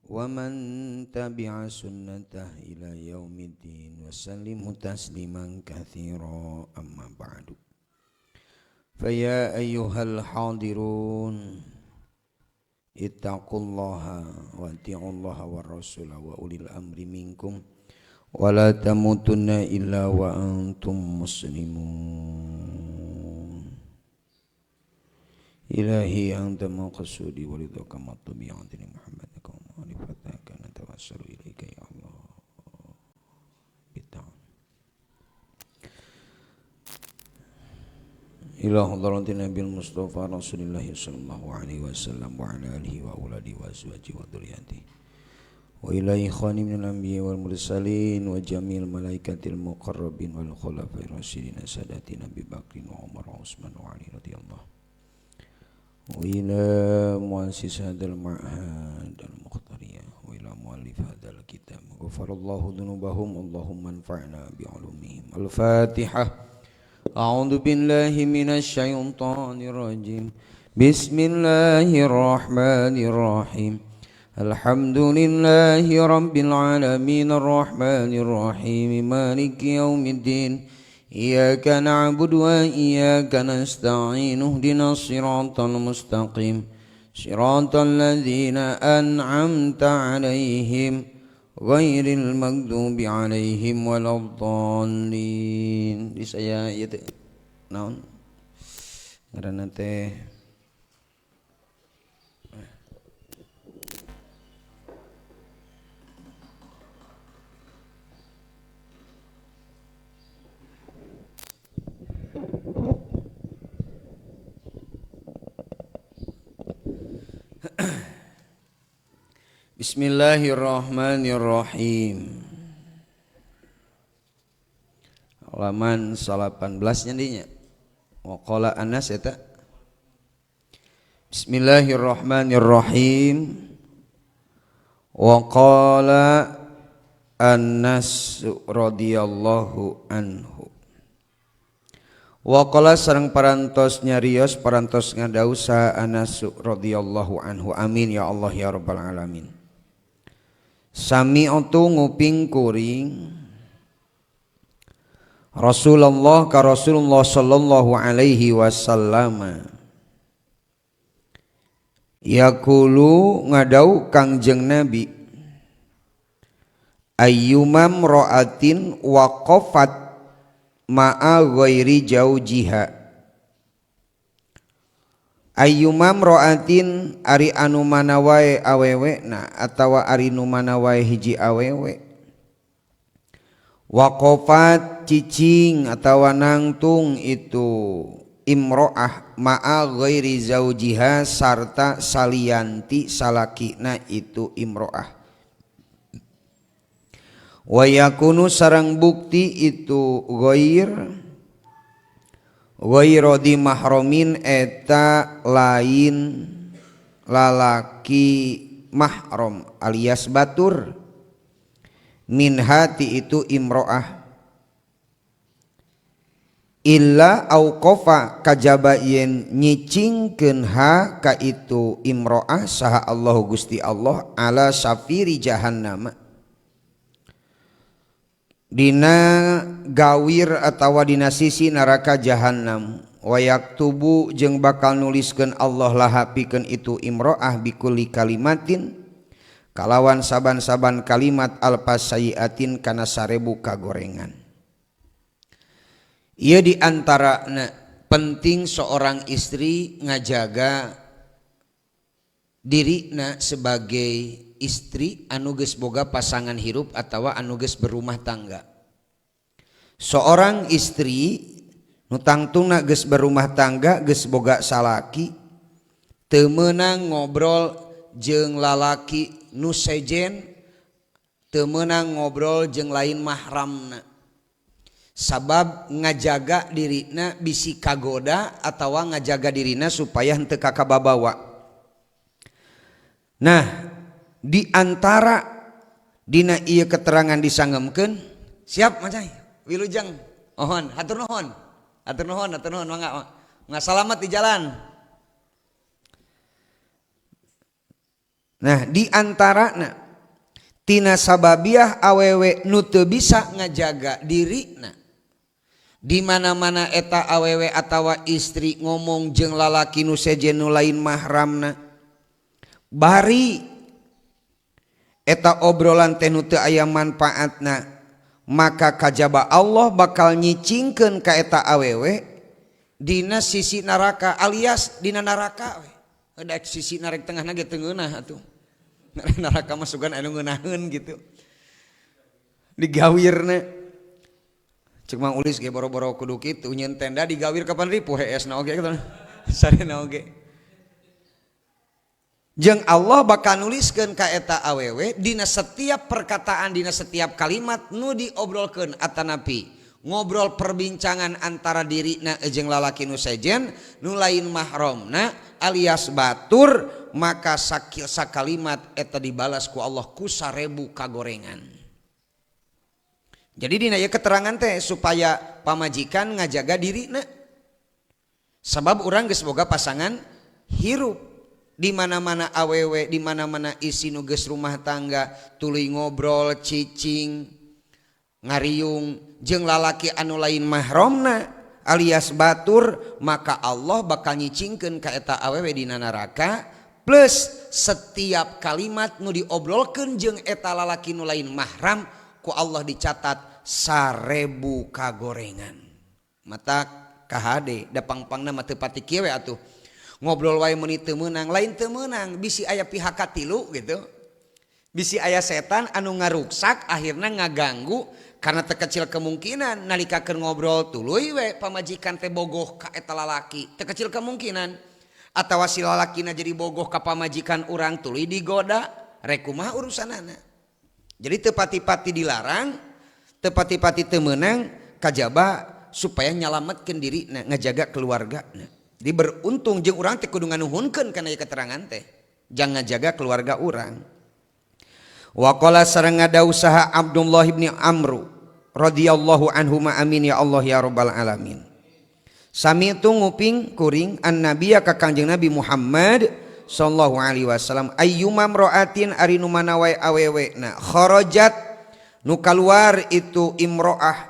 ومن تبع سنته إلى يوم الدين وسلم تسليما كثيرا أما بعد فيا أيها الحاضرون اتقوا الله وأطيعوا الله والرسول وأولي الأمر منكم ولا تموتن إلا وأنتم مسلمون إلهي أنت مقصودي ورضاك مطلبي عندنا محمد ومعرفتك نتوسل إليك يا الله بالتعاون إلى حضرة النبي المصطفى رسول الله صلى الله عليه وسلم وعلى آله وأولاده وأزواجه وذريته وإلى إخوان من الأنبياء والمرسلين وجميع الملائكة المقربين والخلفاء الراشدين ساداتنا أبي بكر وعمر وعثمان وعلي رضي الله وإلى مؤسس هذا المعهد المختارية وإلى مؤلف هذا الكتاب غفر الله ذنوبهم اللهم انفعنا بعلومهم. الفاتحة. أعوذ بالله من الشيطان الرجيم. بسم الله الرحمن الرحيم. الحمد لله رب العالمين الرحمن الرحيم مالك يوم الدين إياك نعبد وإياك نستعين اهدنا الصراط المستقيم صراط الذين أنعمت عليهم غير المغضوب عليهم ولا الضالين. Di saya ieu teh naon ngaranna teh Bismillahirrahmanirrahim. Halaman 18 nyandinya. Waqala Anas eta. Bismillahirrahmanirrahim. Waqala Anas radhiyallahu anhu. Waqala sareng parantos nyarios parantos ngadausa Anas radhiyallahu anhu. Amin ya Allah ya rabbal alamin. Sami'tu nguping kuring Rasulullah ka Rasulullah sallallahu alaihi wasallam yaqulu ngadau Kangjeng Nabi ayyumam ra'atin waqafat ma'a ghairi jaujiha. Ayyumam ra'atin ari anu mana wae awewe na atawa ari nu mana wae hiji awewe waqafat cicing atawa nangtung itu imro'ah ma'a ghairi zaujiha sarta salianti salakina itu imro'ah wa yakunu sarang bukti itu ghair ghairu di mahromin eta lain lalaki mahrom alias batur min hati itu imro'ah illa auqafa kajaba yen nyicingkeun ha ka itu imro'ah saha Allah Gusti Allah ala safiri jahannam dina gawir atawa dina sisi neraka jahannam wayaktubu jeung bakal nuliskeun Allah laha pikeun itu imro'ah bikulli kalimatin kalawan saban-saban kalimat alpas sayiatin kana 1000 kagorengan. Ieu di antara penting seorang istri ngajaga dirina sebagai istri anu geus boga pasangan hirup atawa anu geus berumah tangga. Seorang istri nu tangtungna geus berumah tangga geus boga salaki teu meunang ngobrol jeung lalaki nu sejen, teu meunang ngobrol jeung lain mahramna. Sabab ngajaga dirina bisi kagoda atawa ngajaga dirina supaya henteu kakababawa. Nah, di antara dina ieu keterangan disangemkeun siap macai wilujeng mohon hatur nuhun hatur nuhun hatur nuhun mangga mangga salamat di jalan. Nah, di antarana tina sababiah awewe nu teu bisa ngajaga dirina, di mana-mana eta awewe atawa istri ngomong jeung lalaki nu sejen, nu lain mahramna, bari eta obrolan teh nu teu aya manfaatna, maka kajaba Allah bakal nyicingkeun ka eta awewe dina sisi neraka, alias dina neraka we. Da sisi narek tengahna ge teu ngeunah atuh. Neraka mah sugan anu ngeunaheun gitu. Digawirna. Cek Mang Ulis ge boro-boro kudu kitu, nyeun tenda digawir kapan ripuh heesna oge gitu. Sarena oge. Jeung Allah bakal nuliskeun ka eta awewe dina setiap perkataan, dina setiap kalimat nu diobrolkeun atanapi ngobrol perbincangan antara dirina jeung lalaki nu sejen, nu lain mahramna alias batur, maka sakil sakalimat eta dibalas ku Allah ku 1000 kagorengan. Jadi dina ieu keterangan teh supaya pamajikan ngajaga dirina, sabab urang geus boga pasangan hirup. Di mana-mana awewe, di mana-mana isi nu geus rumah tangga tuluy ngobrol, cicing, ngariung jeung lalaki anu lain mahramna alias batur, maka Allah bakal nyicingkeun ka eta awewe dina neraka, plus setiap kalimat nu diobrolkeun jeung eta lalaki nu lain mahram ku Allah dicatat 1000 kagorengan. Mata kahade da pangpangna mah teu pati kieu we atuh. Ngobrol wae meuni teu meunang, lain teu meunang, bisi aya pihak katilu gitu. Bisi aya setan anu ngaruksak, akhirna ngaganggu, karena terkecil kemungkinan nalika keur ngobrol tuluy we pamajikan teh bogoh ka eta lalaki, terkecil kemungkinan, atawa si lalakina jadi bogoh ka pamajikan urang, tuluy digoda, rek kumaha urusanana. Jadi teu pati-pati dilarang, teu pati-pati teu meunang, kajaba supaya nyalametkeun dirina, ngajaga keluargana. Jadi beruntung jeung urang teh kudu nganuhunkeun kana ieu keterangan teh, jangan ngajaga keluarga urang. Waqala sareng usaha Abdullah bin Amru radhiyallahu anhu, amin ya Allah ya rabbal alamin. Sami itu nguping kuring an nabiyya ka Kangjeng Nabi Muhammad sallallahu alaihi wasallam, ayyuma imra'atin ari nu mana wae awewe na kharajat nu kaluar itu imro'ah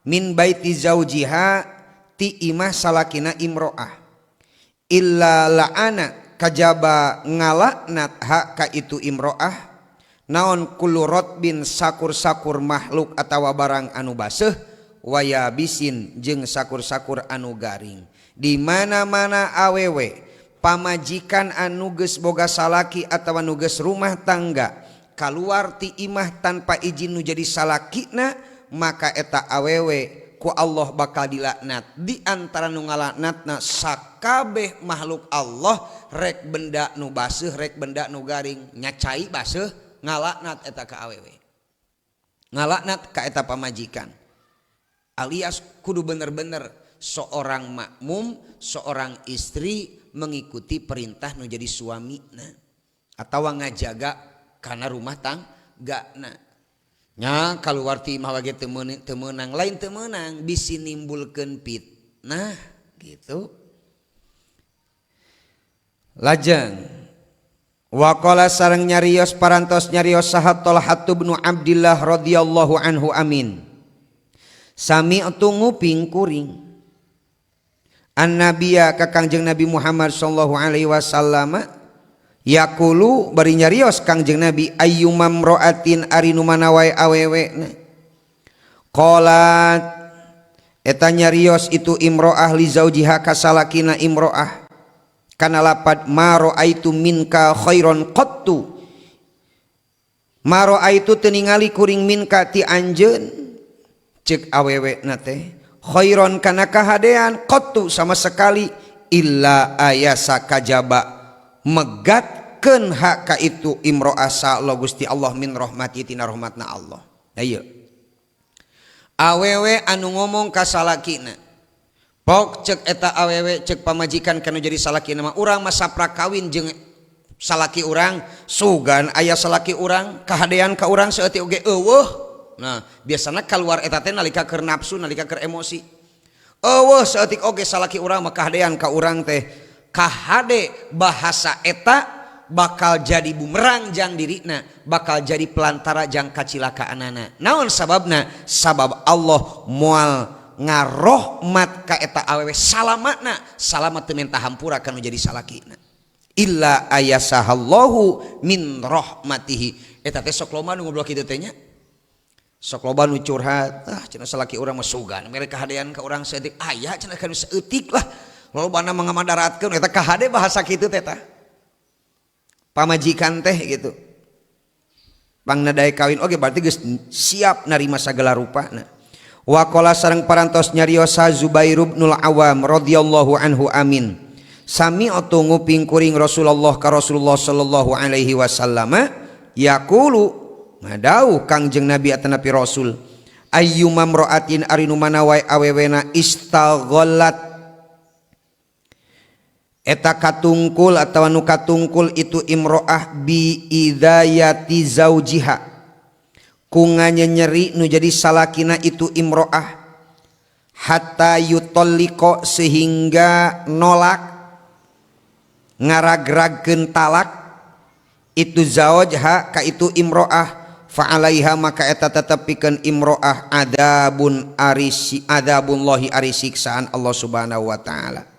min baiti zaujiha ti imah salakina imro'ah, illa la'ana kajaba ngalaknat hak ka itu imro'ah naon kullu rotbin sakur-sakur makhluk atawa barang anu baseuh, waya bisin jeung sakur-sakur anu garing. Di mana-mana awewe pamajikan anu geus boga salaki atawa nu geus rumah tangga kaluar ti imah tanpa izin nu jadi salakina, maka eta awewe ku Allah bakal dilaknat. Di antara nu ngalaknatna sakabeh makhluk Allah, rek benda nu baseuh rek benda nu garing, nyacai baseuh ngalaknat eta ka awewe, ngalaknat ka eta pamajikan. Alias kudu bener-bener seorang makmum, seorang istri mengikuti perintah nu jadi suamina atawa ngajaga karena rumah tangga. Nah nya kaluar ti imah ge teu meunang, lain teu meunang, bisi nimbulkeun fitnah gitu. Lajeng waqala sareng nyarios, parantos nyarios saha Talha bin Abdillah radhiyallahu anhu, amin. Sami'tu nguping kuring an nabiyya ka Kangjeng Nabi Muhammad sallallahu alaihi wasallam yaqulu bari nyarios Kangjeng Nabi, ayyuma imra'atin ari nu mana wae awewe qalat eta nyarios itu imro'ah li zaujiha ka salakina imro'ah kana lapad ma ra'aitu minka khairan qattu, ma ra'aitu teu ningali kuring minka ti anjeun, ceuk awewe na teh, khairon kana kahadean, qattu sama sekali, illa ayasa kajaba megatkeun hak ka itu imro'ah sa Allah Gusti Allah min rahmati tina rahmatna Allah. Ayo awewe anu ngomong ka salakina, pok cek eta awewe, cek pamajikan kanu jadi salakina mah, urang mah saprak kawin jeung salaki urang sugan aya salaki urang kahadean ka urang saeutik oge eueuh. Nah biasana kaluar eta teh nalika keur nafsu, nalika keur emosi. Eueuh saeutik oge salaki urang mah kahadean ka urang teh. Kahade bahasa eta bakal jadi bumerang jang dirina, bakal jadi pelantara jang kacilakaanana. Naon sababna? Sabab Allah moal ngarohmat ka eta awewe salamatna, salamat teu minta hampura kanu jadi salakina. Illa ayasahallahu min rahmatihi. Eta teh sok loba nu ngobrol kitu teh nya. Sok loba nu curhat, ah cenah salaki urang mah sugan mere kahadean ka urang saeutik, aya cenah kanu saeutik lah. Lobana mah ngamadaratkeun eta kahade bahasa kitu teh tah. Pamajikan teh gitu. Pangna daek kawin oge berarti geus siap narima sagala rupana. Waqala sareng parantos nyariosa Zubair bin Awam radhiyallahu anhu amin. Sami'tu nguping kuring Rasulullah ka Rasulullah sallallahu alaihi wasallam yaqulu ngadauh Kangjeng Nabi atanapi Rasul ayyuma mra'atin ari nu mana wae awewena istaghallat eta katungkul atawa nu katungkul itu imro'ah bi idayati zaujiha ku nganyenyeri nu jadi salakina itu imro'ah hatta yutalliqa sehingga nolak ngaragragkeun talak itu zaujha ka itu imro'ah fa'alaiha maka eta tetep pikeun imro'ah adabun arisi adabullahi ari siksaan Allah Subhanahu wa taala.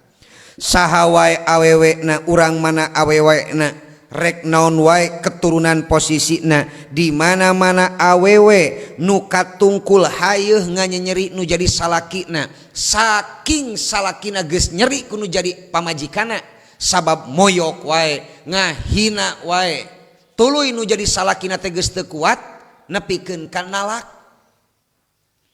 Saha wae awewena urang mana awewena rek naon wae keturunan posisina di mana-mana awewe nu katungkul hayeuh nganyenyeri nu jadi salakina saking salakina geus nyeri ku nu jadi pamajikana sabab moyok wae ngahina wae tuluy nu jadi salakina teh geus teu kuat nepikeun ka nalak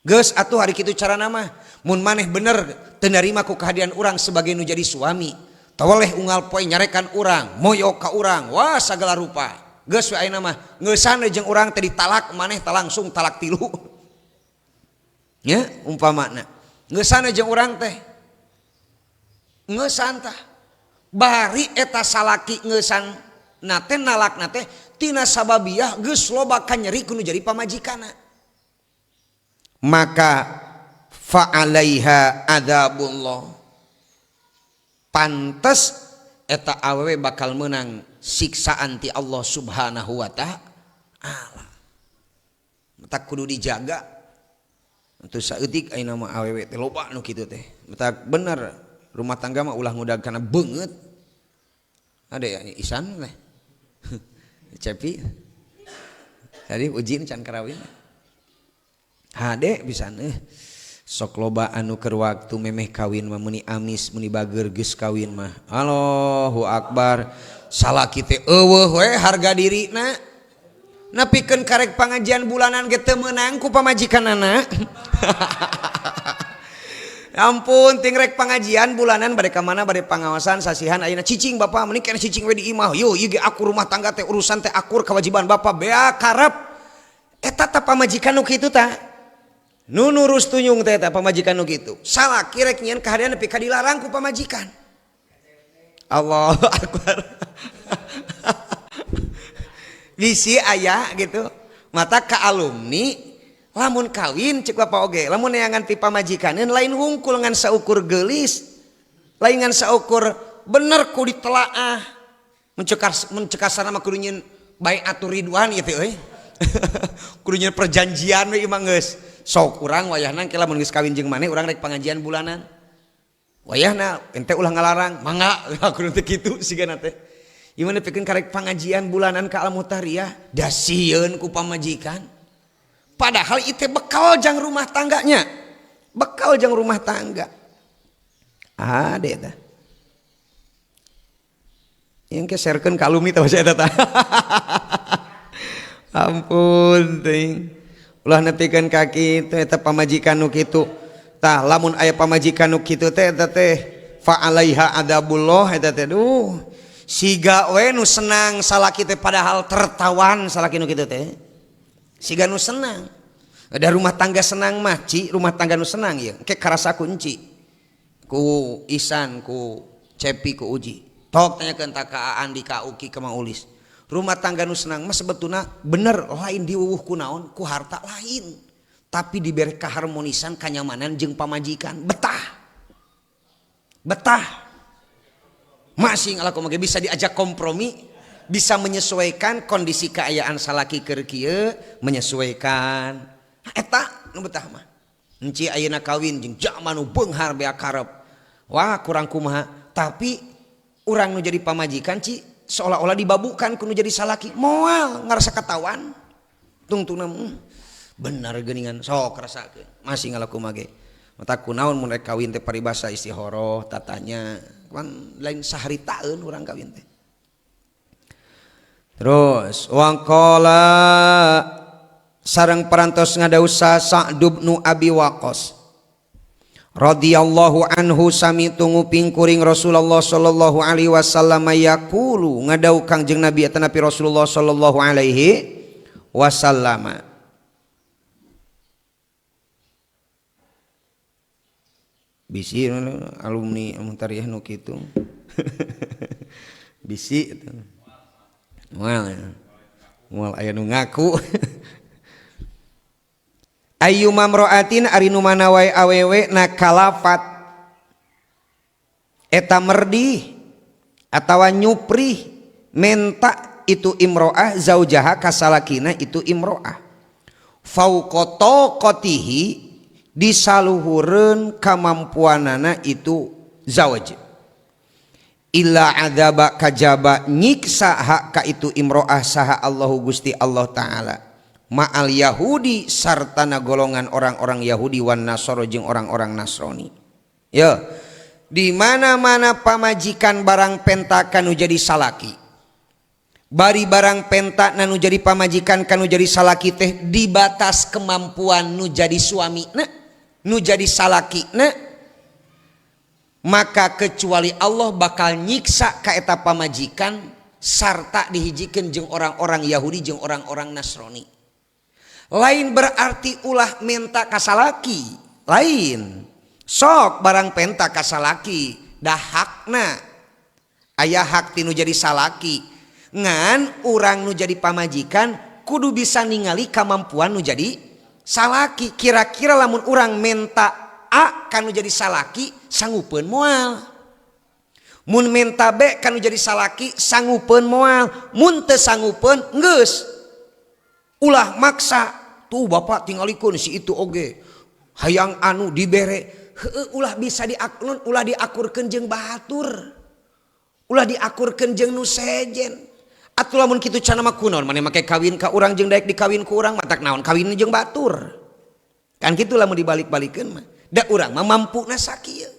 geus atuh hari kitu carana mah mun maneh bener teu narima ku kehadiran urang sebagai nu jadi suami tawaleh unggal poe nyarekan urang moyok ka urang wah sagala rupa geus we ayeuna mah ngeusan jeung urang teh ditalak maneh teh langsung talak tilu nya umpamana ngeusan jeung urang teh ngeusan tah bari eta salaki ngeusan na teh nalakna teh tina sababiah geus loba kanyeri ku nu jadi pamajikana maka fa'alaiha adzabullah pantes eta awewe bakal menang siksaan ti Allah Subhanahu wa ta'ala. Matak kudu dijaga. Atuh saeutik ayeuna mah awewe teh loba nu kitu teh. Matak bener rumah tangga mah ulah ngudag kana beungeut. Ada ya Isan teh. Cepi. Tadi ujin can karawin. Hade pisan euy. Sok loba anu keur waktu memeh kawin mah meuni amis meuni bager geus kawin mah. Allahu akbar. Salaki teh eueuh we harga dirina. Nepikeun karek pangajian bulanan ge teu meunang ku pamajikanana. Ampun ting rek pangajian bulanan bade ka mana bade pangawasan sasihan ayeuna cicing bapak mending kena cicing we di imah. Yo ieu ge akur rumah tangga teh urusan teh akur kewajiban bapak bea karep. Eta tah pamajikan nu kitu tah. Nu nurus tunyung teh eta pamajikan nu kitu. Salaki rek nyieun kahadean nepi ka dilarang ku pamajikan. Allahu akbar. Bisi aya gitu. Mata ka alumni lamun kawin cek bapak oge, lamun neangan ti pamajikaneun lain hungkul ngan saukur geulis. Lain ngan saukur bener ku ditelaah. Mencekasana mah kudu nyieun baiatur ridwan ieu teh euy. Kudu nyieun perjanjian we ieu mah geus. Sok urang wayahna ke lamun geus kawin jeung maneh urang rek pangajian bulanan. Wayahna ente ulah ngalarang, mangga kudu teh kitu sigana teh. Ieu mah nepikeun karek pangajian bulanan ka Al-Muhtariyah, da sieun ku pamajikan. Padahal ieu teh bekal jang rumah tangganya. Bekal jang rumah tangga. Ade tah. Yang ke sharekeun ka alumni tah eta tah. Ampun teuing. Ulah nepikeun ka kitu eta pamajikan nu kitu. Tah lamun aya pamajikan nu kitu teh eta teh fa'alaiha adabullah eta teh duh. Siga we nu senang salaki teh padahal tertawan salaki nu kitu teh. Siga nu senang. Ada rumah tangga senang mah ci, rumah tangga nu senang ieu. Engke karasa ku enci. Ku Isan, ku Cepi, ku Uji. Tok tanyakeun ta ka Andi, ka Uki, ka Mang Ulis. Rumah tangga nu senang mah sebetulna bener lain diwuwuh ku naon, ku harta lain. Tapi diberi keharmonisan, kanyamanan jeung pamajikan. Betah. Betah. Masih ngalaku mah bisa diajak kompromi. Bisa menyesuaikan kondisi keayaan salaki keur kieu, menyesuaikan. Eta nu betah mah. Enci ayeuna kawin jeung jalma nu beunghar bea karep. Wah, kurang kumaha, tapi urang nu jadi pamajikan ci seolah-olah dibabukan ku nu jadi salaki. Moal ngarasa katawan. Tungtungna bener geuningan sok rasakeun. Masih ngalaku mage. Mata kunaon mun rek kawin teh paribasa istihoroh tatanya kan lain saharitaeun urang kawin teh. Terus waqala sareng parantos ngadausa Sa'd bin Abi Waqqas radhiyallahu anhu sami tunguping kuring Rasulullah sallallahu alaihi wasallam yaqulu ngadau Kangjeng Nabi eta Nabi Rasulullah sallallahu alaihi wasallam. Bisi alumni Muntariah nu kitu. Bisi eta. Moal. Moal aya nu ngaku. Ayyuma mra'atin ari nu mana wae awewe na kalafat eta merdih atawa nyuprih menta itu imro'ah zaujaha kasalakina itu imro'ah fauqa taqatihi disaluhureun kamampuanana itu zawaj illa adzaba kajaba nyiksa hak ka itu imro'ah saha Allahu Gusti Allah Ta'ala ma'al Yahudi sartana golongan orang-orang Yahudi wan Nasoro jeung orang-orang Nasrani. Ya, di mana-mana pamajikan barang penta kanu jadi salaki. Bari barang penta nu jadi pamajikan kanu jadi salaki teh dibatas kemampuan nu jadi suami na, nu jadi salaki na, maka kecuali Allah bakal nyiksa ka eta pamajikan sarta dihijikeun jeung orang-orang Yahudi jeung orang-orang Nasrani. Lain berarti ulah menta kasalaki, lain. Sok barang penta kasalaki, dah hakna. Aya hak tinu jadi salaki. Ngan urang nu jadi pamajikan kudu bisa ningali kemampuan nu jadi salaki. Kira-kira lamun urang menta A kanu jadi salaki sanggupeun moal. Mun menta B kanu jadi salaki sanggupeun moal. Mun teu sanggupeun geus. Ulah maksa. Tuh bapak tingalikeun si itu oge hayang anu dibere heueuh ulah bisa diaklun ulah diakurkeun jeung batur ulah diakurkeun jeung nu sejen atuh lamun kitu cenah mah kunaon maneh make kawin ka urang jeung daek dikawin ku urang matak naon kawin jeung batur kan kitu lamun dibalik-balikeun mah da urang mah mampuna sakieu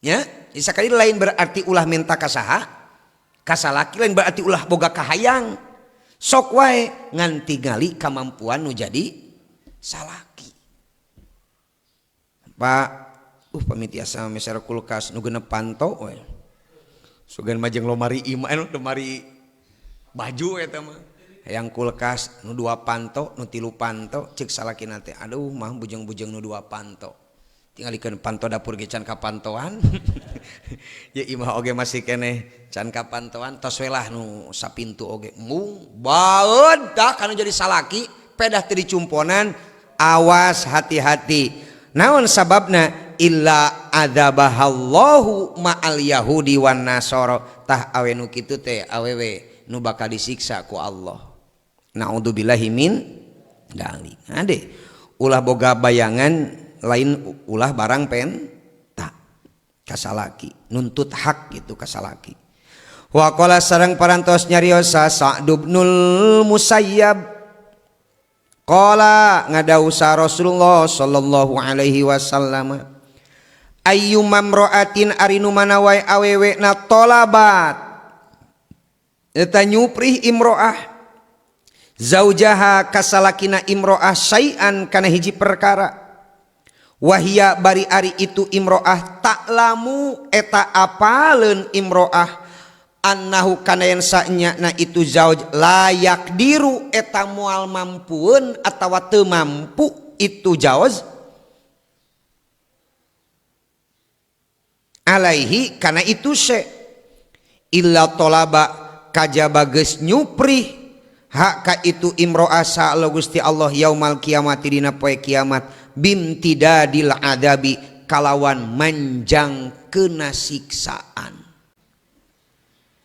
nya sakali lain berarti ulah minta ka saha ka salaki lain berarti ulah boga kahayang sok wae ngan tingali kamampuan nu jadi salaki. Pak, pamitiasa meser kulkas nu genep panto we. Sugan mah jeung lomari imah lemari baju eta mah. Hayang kulkas nu 2 panto, nu 3 panto, ceuk salakina teh aduh mah bujeng-bujeng nu 2 panto. Tingalikeun panto dapur ge can kapantoan. Ya imah oge masih keneh can kapantoan tos we lah nu sapintu oge mung baeud tah kanu jadi salaki pedah teu dicumponan awas hati-hati naon sababna illa adzabahallahu ma'al yahudi wan nasara tah awe nu kitu teh awewe nu bakal disiksa ku Allah naudzubillahi min dzalik. Ade ulah boga bayangan lain ulah barang penta kasalaki nuntut hak gitu kasalaki. Wa qala sareng parantos nyariosa Sa'd binul Musayyab qala ngadausa Rasulullah sallallahu alaihi wasallam ayyuma imra'atin ari nu mana wae awewe na tolabat eta nyuprih imro'ah zaujaha kasalakina imro'ah syai'an kana hiji perkara wahia bari ari itu imro'ah taklamu eta apaleun imro'ah annahu kana yen sanya na itu zauj layak diru eta moal mampueun atawa teu mampu itu jauj alaihi kana itu se illa tolaba kajaba geus nyuprih hak ka itu imro'ah sa Gusti Allah yaumal kiamat dina poe kiamat bimtidadil adabi kalawan manjang kena siksaan.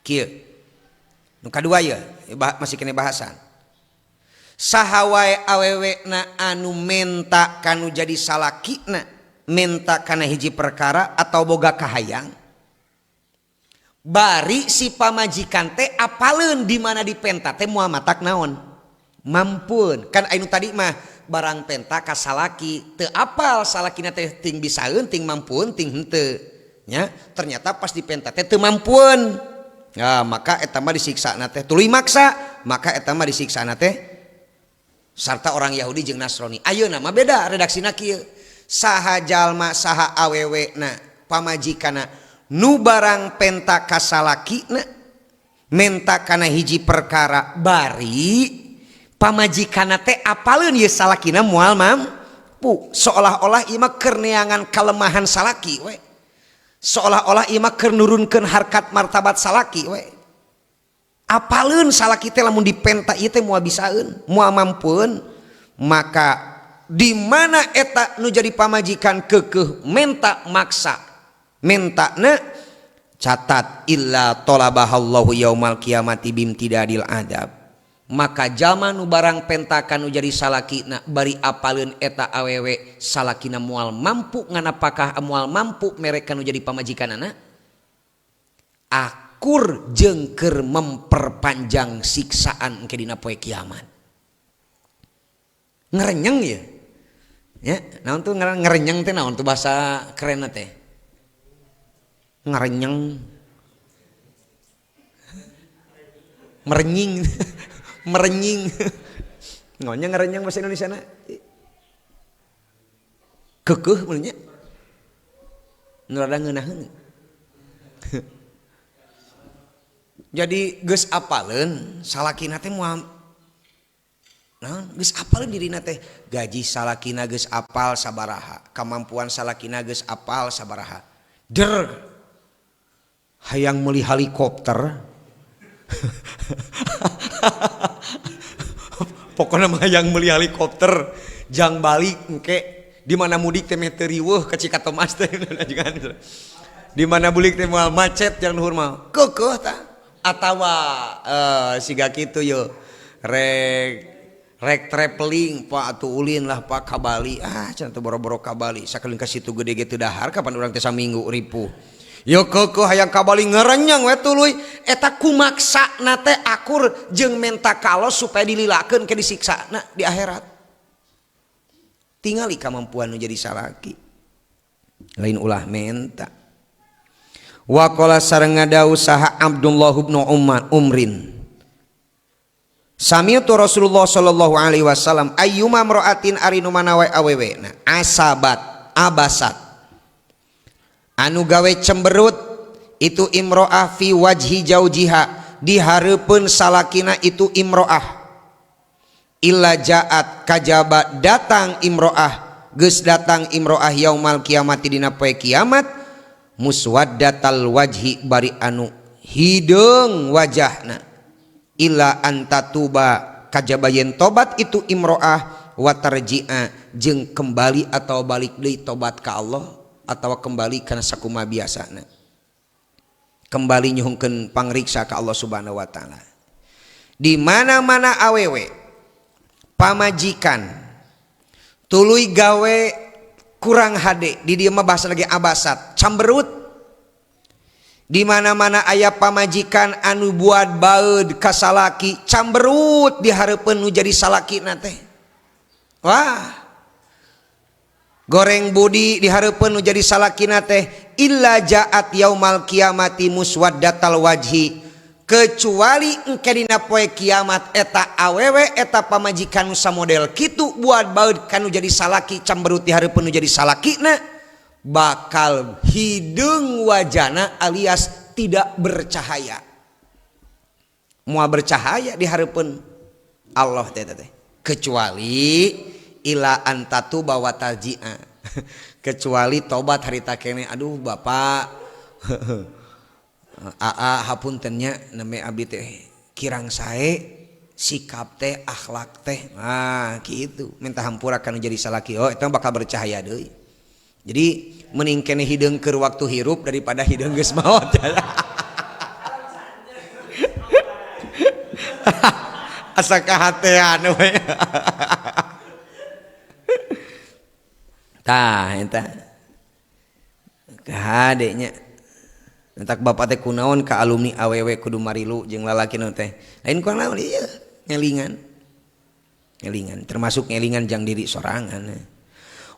Kieu. Nu kadua ya, masih kena bahasan. Saha wae awewena anu menta kanu jadi salakina, menta kana hiji perkara atau boga kahayang. Bari si pamajikan teh apaleun di mana dipenta teh moal matak naon? Mampueun. Kan anu tadi mah barang penta ka salaki teu apal salakina teh ting bisaeun, ting mampueun, ting henteu. Nya, ternyata pas dipenta teh teu mampueun. Nah, maka eta mah disiksana teh tuluy maksa, maka eta mah disiksana teh sarta orang Yahudi jeung Nasrani. Ayeuna mah beda redaksina kieu. Saha jalma saha awewena pamajikana nu barang penta ka salakina menta kana hiji perkara bari pamajikana teh apaleun ieu salakina moal mampu, seolah-olah ieu mah keur neangan kalemahan salaki we, seolah-olah ieu mah keur nurunkeun harkat martabat salaki we. Apaleun salaki teh lamun dipenta ieu teh moal bisaeun, moal mampueun. Maka di mana eta nu jadi pamajikan keukeuh menta maksa mentana, catat illa talabahallahu yaumal qiyamati bimtidadil adab. Maka jalma nu barang pentakan nu jadi salakina bari apaleun eta awewe salakina moal mampu nganapakah, moal mampu mereka nu jadi pamajikanana, akur jeung keur memperpanjang siksaan engke dina poe kiamat. Ngerenyeng ya. Ya, naon tuh ngerenyeng teh, naon tuh bahasa kerenna teh? Ngerenyeng. Merenying. Merenying. Ngonya ngerenyeng bahasa Indonesia na. Kekeuh mun nya. Nu rada ngeunaheun. Jadi geus apaleun salakina teh moal naon, geus apaleun dirina teh, gaji salakina geus apal sabaraha, kemampuan salakina geus apal sabaraha. Der hayang meuli helikopter. Pokona mah hayang meuli helikopter jang balik engke di mana mudik teh meh teu riweuh ka Cikatomas teh. Di mana bulik teh moal macet jang luhur mah keukeuh tah. Atawa siga kitu yo rek traveling pak atuh ulin lah pak ka Bali, ah cenah teh boro-boro ka Bali sakeling ka situ gede ge teu dahar kapan urang teh saminggu ripuh. Yo keukeuh hayang ka Bali ngerenyeng we tuluy eta kumaksana teh akur jeung menta kalos supaya dililakeun ke disiksana di akhirat. Tingali kamampuan nu jadi salaki lain ulah menta. Waqala sareng ngadawu saha Abdullah bin Umar Umrin. Sami'tu Rasulullah sallallahu alaihi wasallam ayyuma imra'atin ari nu mana wae awewe na asabat abasat anu gawe cemberut itu imro'ah fi wajhi jaujiha di hareupeun salakina itu imro'ah illa ja'at kajaba datang imro'ah geus datang imro'ah yaumal kiamati dina poe kiamat muswaddatal wajhi bari anu hideung wajahna illa antatuba kajaba yen tobat itu imro'ah wa tarji'a jeung kembali atau balik deui tobat ka Allah atau kembali kana sakumaha biasana, kembali nyuhunkeun pangriksa ka Allah Subhanahu wa taala. Di mana-mana awewe pamajikan tuluy gawe kurang hade, di dieu mah bahasa lagi abasat camberut. Di mana-mana aya pamajikan anu buat baeud ka salaki camberut di hareupeun nu jadi salakina teh. Wah, goreng budi di hareupeun nu jadi salakina teh illa ja'at yaumal kiamati muswaddatal wajhi, kecuali engke dina poe kiamat eta awewe eta pamajikan nu samodel kitu buat baeud kanu jadi salaki camberut di hareupeun nu jadi salakina bakal hideung wajana alias tidak bercahaya, moal bercahaya di hareupeun Allah teh teh, kecuali ila antatu bawa tarji'a kecuali tobat harita kene aduh bapak aa hapunten nya name abdi teh kirang sae sikap teh akhlak teh, nah kitu minta hampura kana jadi salaki, oh eta bakal bercahaya deui. Jadi mending kene hideung keur waktu hirup daripada hideung geus maot. Asa kahatean we. Tah eta. Kahade nya. Entak bapak teh kunaon ka alumni awewe kudu marilu jeung lalaki nu teh. Lain ku naon ieu ngelingan. Ngelingan termasuk ngelingan jang diri sorangan.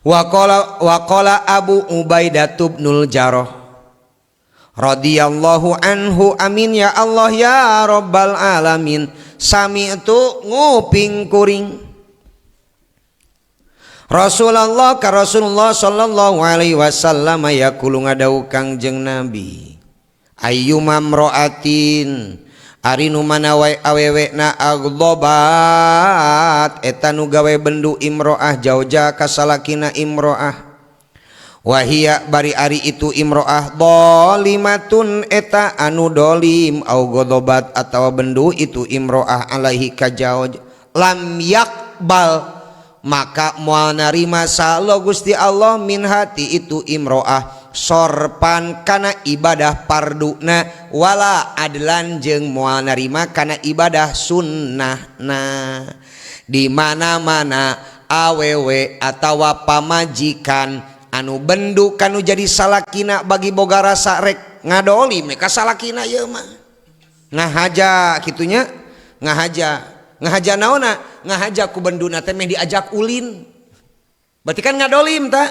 Waqala Abu Ubaidah ibnul Jarrah radhiyallahu anhu amin ya Allah ya rabbal alamin. Sami'tu nguping kuring Rasulullah ka Rasulullah sallallahu alaihi wasallam yaqulu ngadau Kangjeng Nabi ayyuma mra'atin ari nu mana wae awewe na aghdabat eta nu gawe bendu imro'ah jauja ka salakina imro'ah wahia bari ari itu imro'ah dolimatun eta anu dolim au godobat atawa bendu itu imro'ah alaihi ka jauj lam yakbal maka moal narima salo Gusti Allah min hati itu imro'ah sorpan kana ibadah parduna wala adlan jeung moal narima kana ibadah sunnahna. Di mana-mana awewe atawa pamajikan anu bendu kanu jadi salakina bagi boga rasa rek ngadolim ka salakina ieu mah ngahaja kitunya ngahaja ngahaja naonna ngahaja ku benduna teh meh diajak ulin berarti kan ngadolim ta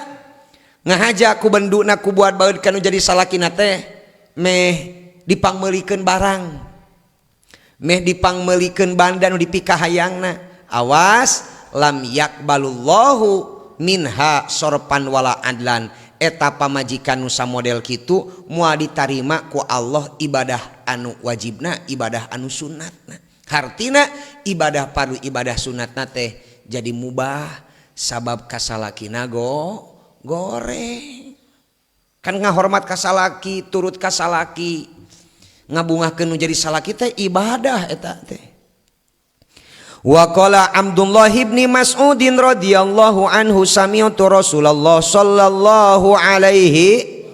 ngahaja ku benduna ku buat baeud kanu jadi salakina teh meh dipangmeulikeun barang meh dipangmeulikeun banda nu dipikahayangna awas lam yakbalullahu minha sorpan wala adlan eta pamajikan nu samodel kitu moal ditarima ku Allah ibadah anu wajibna ibadah anu sunatna hartina ibadah fardu ibadah sunatna teh jadi mubah sabab kasalakina goreng kan ngahormat kasalaki turut kasalaki ngabungahkeun nu jadi salaki teh ibadah eta teh. Wa qala Abdullah ibn Mas'udin radhiyallahu anhu sami'tu Rasulullah sallallahu alaihi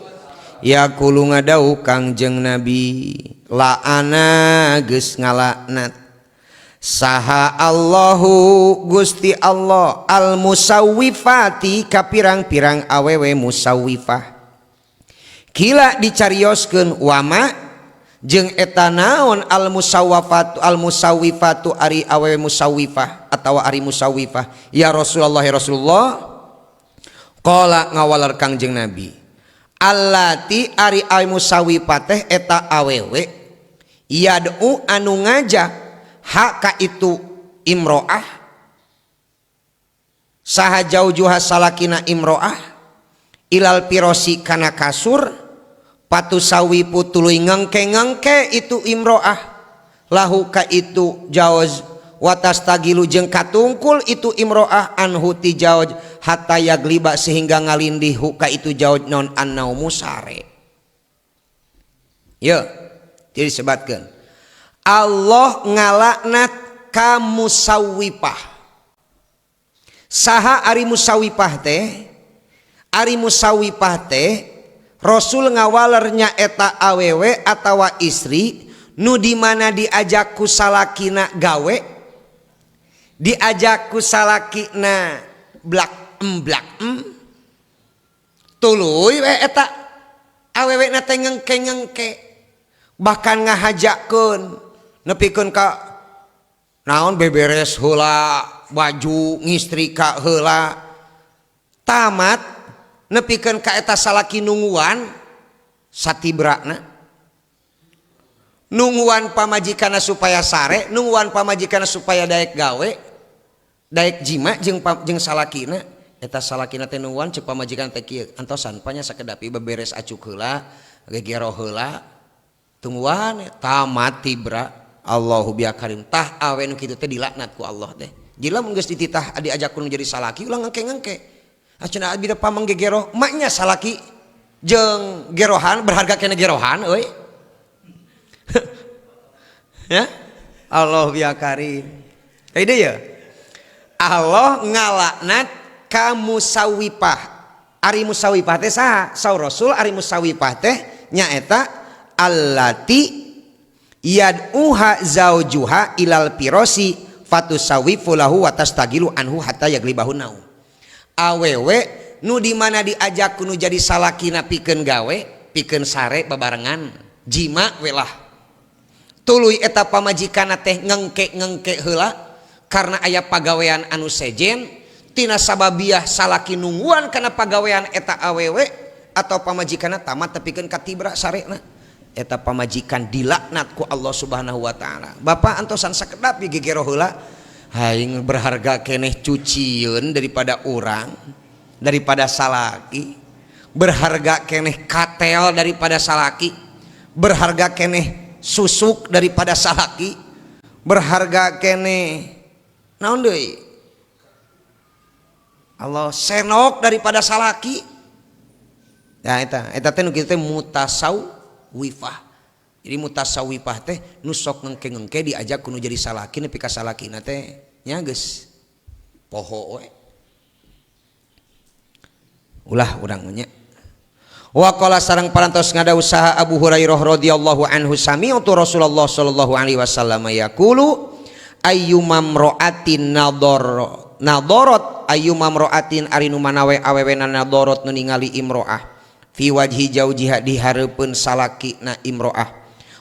yaqulu ngadau Kangjeng Nabi la'ana geus ngalaknat saha Allahu Gusti Allah al musawwifati ka pirang-pirang awewe musawwifah kila dicarioskeun wama jeung eta naon al musawwafatu al musawwifatu ari awewe musawwifah atawa ari musawwifah ya Rasulullah ya Rasulullah qala ngawaler Kangjeng Nabi allati ari al musawwifah teh eta awewe yad'u anu ngajak hak ka itu imro'ah saha jaujuha salakina imro'ah ilal pirosi kana kasur patusawipu tuluy ngengke-ngengke itu imro'ah lahu ka itu jaoz watastagilu jeung katungkul itu imro'ah anhu ti jaoz hatta yagliba sehingga ngalindih hu ka itu jaoz non annaumu sare. Ye, jadi sebatkeun Allah ngalaknat ka musawwifah. Saha ari musawwifah teh? Ari musawwifah teh Rasul ngawalernya eta awewe atawa istri nu di mana diajak ku salakina gawe diajak ku salakina blak em blak em tuluy we eta awewe na teh ngengke-ngengke bahkan ngahajakeun nepikeun ka naon beberes heula baju ngistrika heula tamat nepikeun ka eta salaki nungguan satibrana nungguan pamajikanna supaya sare nungguan pamajikanna supaya daek gawe daek jima jeung salakina eta salakina teh nungguan ceuk pamajikan teh kieu antosan panya sakedapi beberes acuk heula gegero heula tungguan tamat tibra Allahu biakarim tah awe nu kitu teh dilaknat ku Allah teh jadi lamun geus dititah diajak ku jadi salaki ulah ngengke-ngengke cenah abdi pameng gegero maknya salaki jeung gerohan berharga kena gerohan euy ya Allah biakarim ide ya Allah ngalaknat ka musawwifah ari musawwifah teh saha saur Rasul ari musawwifah teh nyaeta allati Yad'uha zaujuha ilal firosi fatusawifu lahu wa tastagilu anhu hatta yaglibahu naum. Awewe nu di mana diajak ku nu jadi salakina pikeun gawe, pikeun sare babarengan, jima we lah. Tuluy eta pamajikanna teh ngengke-ngengke heula karena aya pagawean anu sejen, tina sababiah salaki nungguan kana pagawean eta awewe atau pamajikanna tamat tepikeun ka tibra sarena. Eta pamajikan dilaknat ku Allah Subhanahu wa taala. Bapak antosan sakedap ieu gegero heula, aing berharga keneh cucieun daripada urang, daripada salaki, berharga keneh katel daripada salaki, berharga keneh susuk daripada salaki, berharga keneh naon deui? Allah senok daripada salaki. Ya eta, eta teh nu kitu teh mutasawwifah. Jadi mutasawwifah teh nu sok ngengke-ngengke diajak ku nu jadi salaki nepi ka salakina teh nya geus poho we. Ulah urang nya. Wa qala sareng parantos ngada usaha Abu Hurairah radhiyallahu anhu sami'tu Rasulullah sallallahu alaihi wasallam yaqulu ayyuma imra'atin nadhar nadharat ayyuma imra'atin ari nu manawe awewena nadharat nu ningali imro'ah fi wajhi jaujiha di hareupeun salaki na imro'ah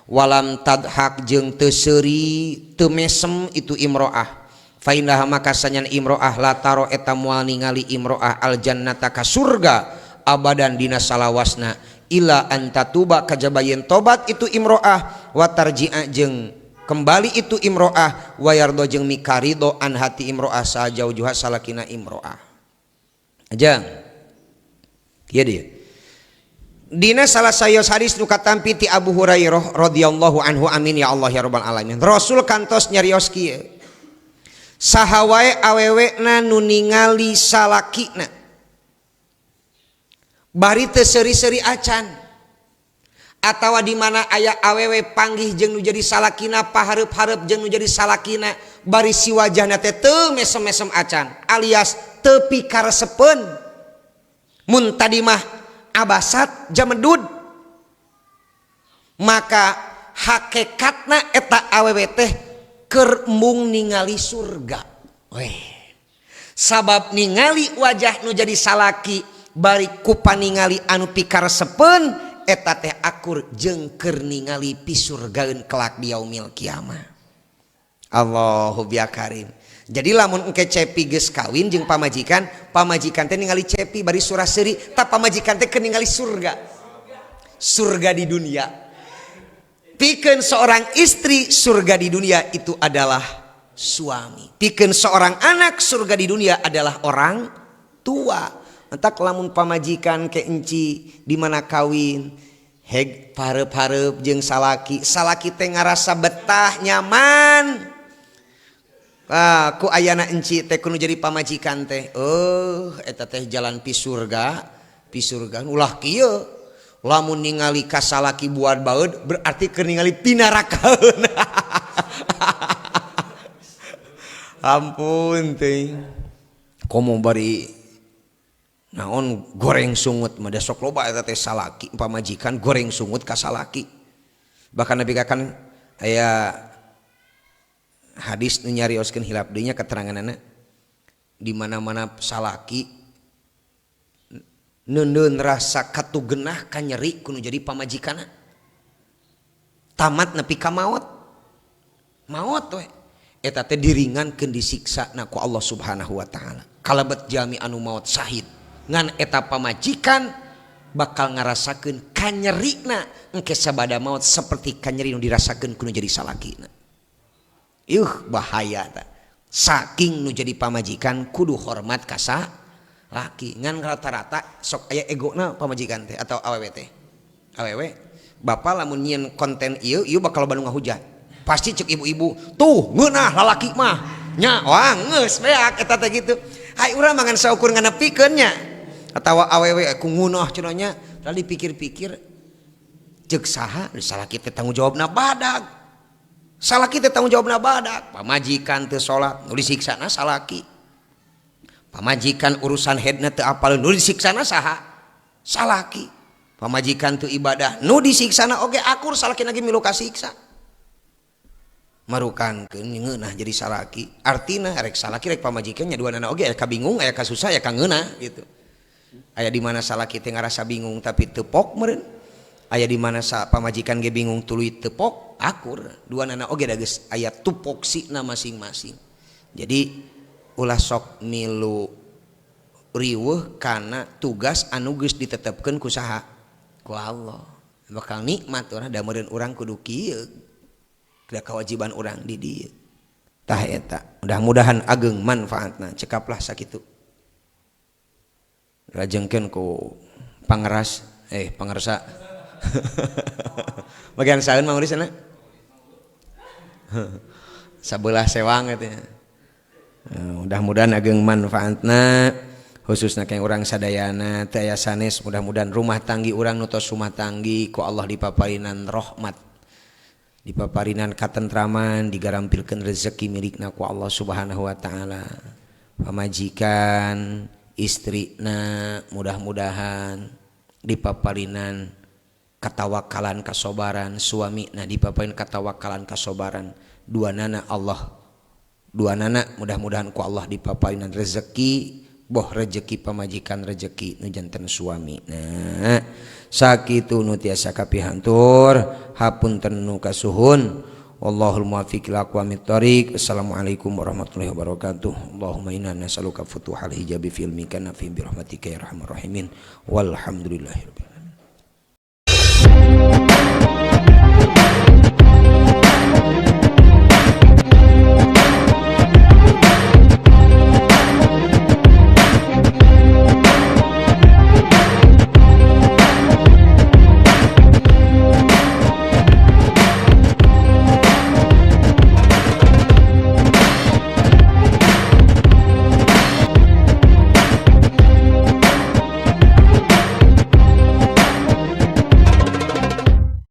walam tadhak jeung teu seuri teu mesem itu imro'ah fa innaha maka sanyan imro'ah la taro eta moal ningali imro'ah al jannata ka surga abadan dina salawasna illa antatuba kajaba yen tobat itu imro'ah wa tarji'a jeung kembali itu imro'ah wa yardo jeung mikarido an hati imro'ah sajaujuha salakina imro'ah. Ajang kieu dia dina salah sayos hadis nu katampi ti Abu Hurairah radhiyallahu anhu amin ya Allah ya rabbal alamin. Rasul kantos nyarios kieu, saha wae awewena nu ningali salakina bari teu seuri-seuri acan atawa di mana aya awewe panggih jeung nu jadi salakina pahareup-hareup jeung nu jadi salakina bari si wajahna teh teu mesem-mesem acan alias teu pikaresepeun mun tadi mah abasat jamedud, maka hakikatna eta awewe teh keur embung ningali surga. Weh, sabab ningali wajah nu jadi salaki bari kupa ningali anu pikaresepeun eta teh akur jeung keur ningali pisurgaeun kelak di yaumil kiamah. Allahu biakarim. Jadi lamun engke Cepi geus kawin jeung pamajikan, pamajikan teh ningali Cepi bari surah seuri, tah pamajikan teh keur ningali surga. Surga di dunia. Pikeun seorang istri surga di dunia itu adalah suami. Pikeun seorang anak surga di dunia adalah orang tua. Entak lamun pamajikan ke enci di mana kawin, heg pareup-pareup jeung salaki, salaki teh ngarasa betah nyaman. Ah, ku ayana enci teh kudu jadi pamajikan teh. Oh, eta teh jalan pi surga, pi surga ulah kieu. Lamun ningali ka salaki buat baeud berarti keur ningali pinarakaeun. Ampun teh. Komo bari naon goreng sungut mah sok loba eta teh salaki pamajikan goreng sungut ka salaki. Bahkan Nabi kan aya hadis nu nyarioskeun hilap deui nya keteranganana di mana-mana salaki neundeun rasa katugenah ka nyeri kudu jadi pamajikanna tamat nepi ka maot maot we eta teh diringankeun disiksa na ku Allah Subhanahu wa taala kalebet jalmi anu maot syahid ngan eta pamajikan bakal ngarasakeun kanyerina engke sabada maot seperti kanyeri nu dirasakeun kudu jadi salakina. Yuh bahaya ta. Saking nu jadi pamajikan kudu hormat ka salaki ngan rata-rata sok aya egona pamajikan teh atau awewe teh. Awewe bapak lamun nyieun konten ieu ieu bakal loba nu ngahujat. Pasti cek ibu-ibu, tuh ngeunah lalaki mah. Nya wah geus beak eta teh kitu. Hai urang mah ngan saukur nganepikeun nya. Atawa awewe ku ngeunah cenah nya, lalu dipikir-pikir ceuk saha salaki teh tanggung jawabna badag. Salaki teh tanggung jawabna badag, pamajikan teu salat nu disiksana salaki. Pamajikan urusan headna teu apal nu disiksana saha? Salaki. Pamajikan teu ibadah nu disiksana oge akur salaki lagi milu kasiksa. Marukankeun ngeunah jadi salaki. Artina rek salaki rek pamajikan nya duanana oge aya kabingung, aya kasusah, aya kangeunah gitu. Aya di mana salaki teh ngarasa bingung tapi tepok meureun. Aya di mana sa pamajikan ge bingung tuluy tepok akur. Duanana oge da geus aya tupoksina masing-masing. Jadi ulah sok milu riweuh kana tugas anu geus ditetepkeun ku saha? Ku Allah. Bakal nikmat urang da meureun urang kudu kieu. Da kewajiban urang di dieu. Tah eta, mudah-mudahan ageng manfaatna, cekaplah sakitu. Lajengkeun ku pangeras pangersa. Bagian saeun Mang Uris? Sabelah sewang eta. Mudah-mudahan ageng manfaatna, khususna ka urang sadayana teu aya sanes. Mudah-mudahan rumah tanggi urang nu tos rumah tanggi ku Allah dipaparinan rahmat, dipaparinan katentraman, digarampilkeun rezeki milikna ku Allah Subhanahu wa taala. Pamajikan istrina mudah-mudahan dipaparinan katawakalan, kasobaran, suami nah dipaparin katawakalan, kasobaran. Dua nana Allah, dua nana mudah-mudahan ku Allah dipaparinan rezeki, boh rezeki pamajikan, rezeki nu janten suami. Nah, sakitu nu tiasa kapihantur, hapunten nu kasuhun. Wallahul muwaffiq ila aqwamit thoriq. Assalamualaikum warahmatullahi wabarakatuh. Allahumma inna nas'aluka futuhal hijabi fil mikana fi bi rahmatika ya arhamar rahimin. Walhamdulillahirabbil